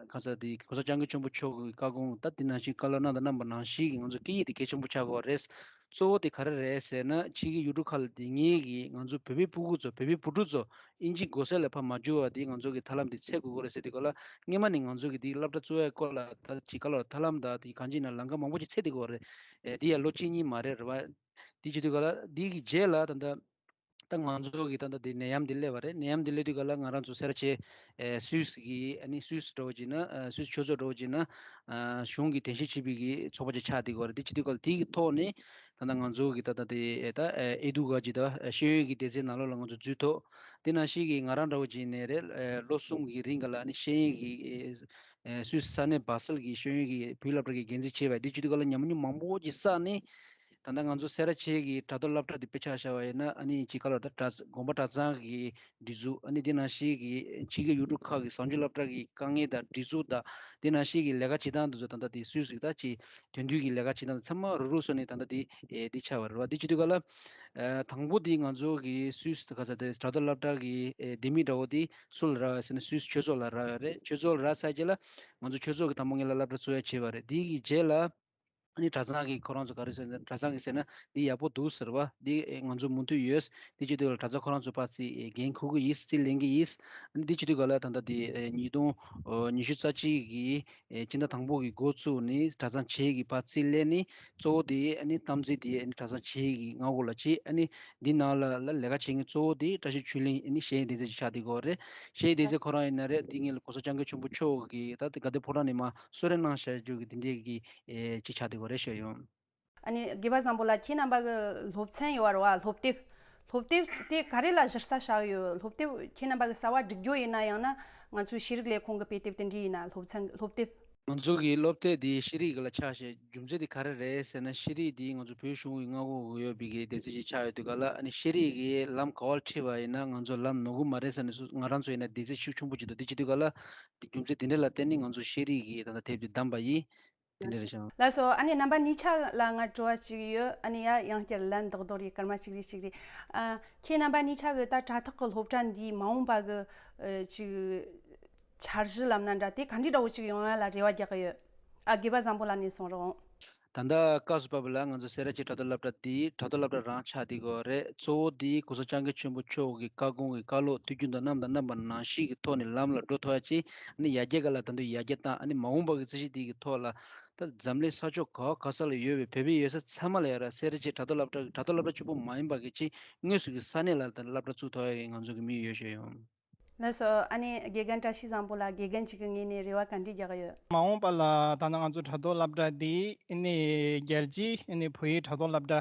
ག་ས་དེ་གོང་ས་སྐྱབས་མགོན་ཆེན་པོ་མཆོག་གི་བཀའ་དགོངས་ད་དེ་ནང་བཞིན་བཀའ་སློབ་གནང་དང་གནང་པ་ནང་བཞིན་གྱི་ང་ཚོ་སྐད་ཡིག་དེ་གལ་ཆེན་པོ་ཆགས་དགོས་པ་རེད། གཙོ་བོ་དེ་ག་རེ་རེད་ཟེར་ན། ཕྱི་རྒྱལ་ཡུལ་གྲུ་ཁག་ལ་སྡོད་མཁན་གྱི་ང་ཚོ་བོད་པའི་སྤུ་གུ་ཚོ། བོད་པའི་བུ་ཕྲུག་ཚོ་དབྱིན་ཇི་མགོ་སེར་ལ་ཕར་མ་འགྱུར་བ་དེ་ང་ཚོ་གི་ཐབས་ལམ་དེ་འཚོལ་དགོས་ཀྱི་རེད་ཟེར་དུས་ག་ལ། སྔོན་མ་ནས་ང་ཚོ་གི་དེ་སློབ་གྲྭ་བཙུགས་ཡའི་སྐོར་ལ་ད་ཅིག་ག་ལ་ཐབས་ལམ་དང་དེ་གང་ཅི་ཡིན་ན་ལམ་ཁ་མང་པོ་ཅིག་འཚོལ་བསྡད་ཀྱི་ཡོད་རེད། དེ་ཡང་ལོ་གཅིག་གཉིས་མ་རེད་རེད་བ། དེ་བྱེད་དུས་ག་ལ་དེ་གི་རྗེས་ལ་ད་ལྟ་ད་ང་ཚོ་གི་ད་ལྟ་དེ་ནད་ཡམས་དེ་སླེབས་པ་རེད། ནད་ཡམས་དེ་སླེབས་དུས་ག་ལ་ང་རང་ཚོ་སེ་ར་བྱེས་ཨེ། སུད་སི་གི་ཨ་ནི་སུད་སི་འདྲ་བོ་བྱས་ན། ཨ། སུད་སི་ཆོས་ཚོགས་འདྲ་བོ་བྱས་ན། ཨ། གཞུང་གིས་དན་ཞིང་ཕྱུག་པའི་གི་ཚོགས་པ་ཅིག་ཆགས་བསྡད་ཀྱི་ཡོད་རེད། དེ་བྱེད་དུས་ག་ལ་དེ་གི་ཐོག་ནས་ད་ལྟ་ང་ཚོ་གི་ད་ལྟ་དེ་ཨེ། ད་ཨེ། ཨེ་ཏུ་ག་ཅིག་ད་ཤེས་ཡོན་གྱི་སྡེ་ཚན་ནང་ལོགས་ལ་ང་ཚོ་འཛུལ་ཐུབ། དེ་ནང་བཞིན་གྱི་ང་རང་འདྲ་བོ་བྱས་ནས་རེད། ཨེ། ལོ་གསུམ་གྱི་རིང་ག་ལ་ཨ་ནི་ཤེས་ཡོན་གྱི་ཨེ། ཨེ། སུད་སི་ས་གནས་བ་སལ་གྱི་ཤེས་ཡོན་གྱི་བོད་སློབ་གྲྭ་གི་འགན་འཛིན་བྱས་པ། དེ་བྱེད་དུས་ག་ལ་ཉམས་མྱོང་མང་པོ་ཅིག་བསགས་ནས། ད་ལྟ་ང་ཚོ་སེ་ར་བྱེས་ཀྱི་དྲ་ཐོག་སློབ་གྲྭ་འདི་དཔེ་ཆ་བཞག་པ་ཡིན་ན། ཨ་ནི་ཅིག་ག་ལ་ད་གྲྭ་དགོན་པ་གྲྭ་ཚང་གི་སྒྲིག་འཛུགས། ཨ་ནི་དེ་ནང་བཞིན་གྱི་ཕྱི་རྒྱལ་ཡུལ་གྲུ་ཁག་གི་བཟང་སྤྱོད་སློབ་གྲྭ་གི་དཀའ་ངལ་དང་སྒྲིག་འཛུགས་དང་། དེ་ནང་བཞིན་གྱི་ལས་ཀ་བྱེད་སྟངས་འདི་ཚོ། ད་ལྟ་དེ་སུད་སི་གི་ད་ཅིག་དོན་བསྡུས་ཀྱི་ལས་ཀ་བྱེད་སྟངས་ཚང་མ་རུག་རུག་བཟོས་ནས་ད་ལྟ་དེ་ཨེ། དེ་ཆགས་པ་རེད་བ། དེ་བྱེད་དུས་ག་ལ་ཨ། དང་པོ་དེ་ང་ཚོ་གི་སུད་སི་ག་ས་དེ་དྲ་ཐོག་སློབ་གྲྭ་གི་ཨེ། ལྡེ་མིག་འདྲ་བོ་དེ་སུ་ལ་རག་ཡོད་ཟེར་ན། སུད་སི་ཆོས་ཚོགས་ལ་རག་ཡོད་རེད། ཆོས་ཚོགས་ལ་རག་ཚར་རྗེས་ལ་ང་ཚོ་ཆོས་ཚོགས་ཀྱིས་དང་པོ་ངེད་ལ་སློབ་གྲྭ་བཙུགས་ཡ་བྱས་པ་རེད། དེ་གི་རྗེས་ལ། ཨ་ནི་གྲྭ་ཚང་གིས་ཁོ་རང་ཚོ་ག་རེ་ཟེར་ན། གྲྭ་ཚང་གིས་ཟེར་ན་འདི་ཡག་པོ་འདུག་ཟེར་བ། འདི་ང་ཚོ་མུ་མཐུད་ཡོད། འདི་བྱེད་དུས་ལ་གྲྭ་ཚང་ཁོ་རང་ཚོ་ཕར་རྩིས་འགན་འཁུར་གི་ཡིན། རྩིས་ལེན་གི་ཡིན། ཨ་ནི་འདི་བྱེད་དུས་ག་ལ་ད་ལྟ་འདི་ཉིས་སྟོང་ཉི་ཤུ་རྩ་གཅིག་གི་སྤྱི་ཟླ་དང་པོ་གི་འགོ་བཙུགས་ནས་གྲྭ་ཚང་བྱེས་ཀྱིས་ཕར་རྩིས་ལེན་ནས། གཙོ་བོ་དེ་ཨ་ནི་དམ་འཛིན་དེ་ཨ་ནི་གྲྭ་ཚང་བྱེས་ཀྱི་མངའ་འོག་ལ་བྱས། ཨ་ནི་འདི་ནང་ལ་ལ་ལས་ཀ་བྱེད་མཁན་གཙོ་བོ་དེ་བཀྲ་ཤིས་ཆོས་གླིང་ཨ་ནི་ཤེས་ཡོན་སྡེ་ཚན་ཅིག་ཆགས་བསྡད་ཀྱི་ཡོད་རེད། ཤེས་ཡོན་སྡེ་ཚན་ཁོ་རང་ཡིན་ན་རེད། འདི་ངེད་ལ་གོང་ས་སྐྱབས་མགོན་ཆེན་པོ་མཆོག་གིས་ད་ལྟ་དགའ་ལྡན་ཕོ་བྲང་ནས་མར་གསོལ་རས་གནང་བཞག་རྒྱུ་གི་དེ་འདྲས་ཀྱི་ཨེ། ཅིག་ཆགས་བསྡད་ཀྱི་ཡོད་རེད་ཞུ་ཡོང་། ཨ་ནི་དགེ་བ་བཟང་པོ་ལགས། ཁྱེད་རྣམ་པ་གི་སློབ་ཚན་ཡོད་རེད་བ། སློབ་དེབ། སློབ་དེབ་དེ་ག་རེ་ལ་གཞི་རྩ་བཞག་ཡོད། སློབ་དེབ་ཁྱེད་རྣམ་པ་གི་གསར་བ་སྒྲིག་རྒྱུ་ཡིན་ན། ཡང་ན་ང་ཚོའི་ཤེས་རིག་ལས་ཁུངས་ཀྱི་དཔེ་དེབ་དེ་འདྲ་ཡིན་ན། སློབ་ཚན། སློབ་དེབ། ང་ཚོ་གི་སློབ་དེབ་འདི་ཤེས་རིག་ལ་ཆགས་བྱས། རྒྱུ་མཚན་དེ་ག་རེ་རེད་ཟེར་ན། ཤེས་རིག་འདི་ང་ཚོ་བོད་གཞུང་གི་མངའ་འོག་ཡོད་པའི་གི་སྡེ་ཚན་ཞིག་ཆགས་ཡོད་དུས་ག་ལ། ཨ་ནི་ཤེས་རིག་གི་ལམ་ག་པར་ཁྲིད་པ་ཡིན་ན་ང་ཚོ་ལམ་ནོར་གི་མ་རེད་ཟེར་ནས། སུ། ང་རང་ཚོ་ཡིན་ན་འདོད་ཚུལ་ཤུགས་ཆེན་པོ་ཅིག་འདུག་དེ་བྱེད་དུས་ག་ལ། རྒྱུ་མཚན་དེ་འདྲ་ལ་བརྟེན་ནས་ང་ཚོ་ཤེས་རིག་གི་ད་ལྟ་དེབ་དེ་བདམས་པ་ཡིན། དེ་འདྲ་རེད་ཤག་ལགས་སོ། ཨ་ནི་རྣམ་པ་གཉིས་ཆ་ལ་ང་དྲི་བ་ཅིག་ཡོད། ཨ་ནི་ཡ་ཡང་བསྐྱར་ལན་རྡོག་རྡོག་རེད། སྐར་མ་གཅིག་རེ་གཅིག་རེ། ཨ། ཁྱེད་རྣམ་པ་གཉིས་ཆ་གི་ད་དྲ་ཐོག་གི་སློབ་གྲྭ་འདིའི་མ་འོངས་པ་གི་ཨ། ཅིག་འཆར་གཞི་ལབ་ན་འདྲ། དེ་ག་འདྲ་འདྲ་བོ་ཅིག་ཡོང་ཡ་ལ་རེ་བ་རྒྱག་གི་ཡོད། ཨ། དགེ་བ་བཟང་པོ་ལགས་ནས་གསུང་རོགས། ད་ལྟ་སྐབས་སུ་བབས་པ་ལ་ང་ཚོ་སེ་ར་བྱེས་དྲ་ཐོག་སློབ་གྲྭ་འདི་དྲ་ཐོག་སློབ་གྲྭ་རང་ཆགས་བསྡད་ཀྱི་ཡོད་རེད། གཙོ་བོ་འདི་གོང་ས་སྐྱབས་མགོན་ཆེན་པོ་མཆོག་གི་བཀའ་དགོངས་ཀྱི་བཀའ་སློབ་དུས་རྒྱུན་དང་གནམ་དང་རྣམ་པ་ནང་བཞིན་གྱི་ཐོག་ནས་ལམ་ལ་འགྲོ་ཐུབ་ཡ་ཅིག་ཨ་ནི་ཡར་རྒྱས་ག་ལ་ད་དུང་ཡར་རྒྱས་བཏང་། ཨ་ནི་མ་འོངས་པ་གི་རྩིས་གཞི་འདི་གི་ཐོག་ལ། ད་འཛམ་གླིང་ས་ཕྱོགས་ག་བ་ག་ས་ལ་ཡོད་པའི་བོད་པའི་ཡོད་ས་ཚང་མ་ལ་ཡ་ར། སེ་ར་བྱེས་དྲ་ཐོག་སློབ་གྲྭ། དྲ་ཐོག་སློབ་གྲྭ་གཅིག་པོ་མ་ཡིན་པ་གི་ཅིག་དངོས་སུ་གི་ས་གནས་ལ་ད་སློབ་གྲྭ་བཙུགས་ཐུབ་ཡ་གི་ང་ཚོ་གི་དམིགས་ཡུལ་ཡོད་ཞུ་ཡོང་། ལགས་སོ། ཨ་ནི་དགེ་རྒན་བཀྲ་ཤིས་བཟང་པོ་ལགས། དགེ་རྒན་གཅིག་གི་ངོས་ནས་རེ་བ་ག་འདྲ་རྒྱག་གི་ཡོད། མ་འོངས་པ་ལ་ད་ནང་ང་ཚོ་དྲ་ཐོག་སློབ་གྲྭ་འདི་ཨ་ནི་རྒྱལ་སྤྱིའི་ཨ་ནི་བོད་ཡིག་དྲ་ཐོག་སློབ་གྲྭ།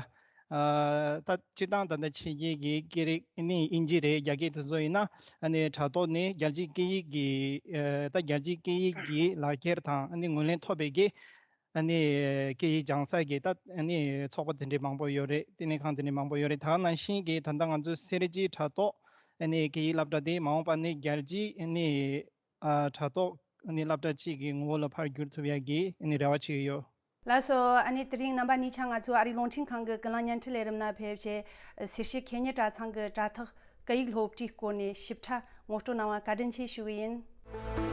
ཨ། ད་སྤྱིར་བཏང་ད་ལྟ་ཕྱི་རྒྱལ་གྱི་སྐད་རིགས་ཨ་ནི་དབྱིན་ཇི་རེད། རྒྱ་སྐད་དེ་ཚོ་ཡིན་ན། ཨ་ནི་དྲ་ཐོག་ནས་རྒྱལ་སྤྱིའི་སྐད་ཡིག་གི། ཨ། ད་རྒྱལ་སྤྱིའི་སྐད་ཡིག་གི་ལག་འཁྱེར་དང་ཨ་ནི་ངོས་ལེན་ཐོབ་པའི་གི་ ཨ་ནི་སྐད་ཡིག་སྦྱང་ས་གི་ད་ཨ་ནི་ཚོགས་པ་དེ་འདྲའི་མང་པོ་ཡོད་རེད། བསྟི་གནས་ཁང་དེ་འདྲའི་མང་པོ་ཡོད་རེད། ད་ག་ནང་བཞིན་གྱི་ད་ལྟ་ང་ཚོའི་སེར་བྱེས་དྲ་ཐོག་ཨ་ནི་སྐད་ཡིག་སློབ་གྲྭ་དེ་མ་འོངས་པ་ནི་རྒྱལ་སྤྱིའི་ཨ་ནི་ཨ་དྲ་ཐོག་ཨ་ནི་སློབ་གྲྭ་གཅིག་གི་ངོ་བོ་ལ་ཕར་བསྒྱུར་ཐུབ་ཡ་གི་ཨ་ནི་རེ་བ་བྱེད་ཀྱི་ཡོད། ལགས་སོ། ཨ་ནི་དེ་རིང་རྣམ་པ་གཉིས་ཆ་ང་ཚོའི་ཨ་རིའི་རླུང་འཕྲིན་ཁང་གི་ཀུན་གླེང་བརྙན་འཕྲིན་ལས་རིམ་ནང་ཕེབས་བྱས། སེར་བྱེས་ཁེ་ཉེ་གྲྭ་ཚང་གི་དྲ་ཐོག་སྐད་ཡིག་སློབ་གྲྭའི་སྐོར་ནས་ཞིབ་ཕྲ་ངོ་སྤྲོད་གནང་བ་བཀའ་དྲིན་ཆེ་ཞུ་གི་ཡིན།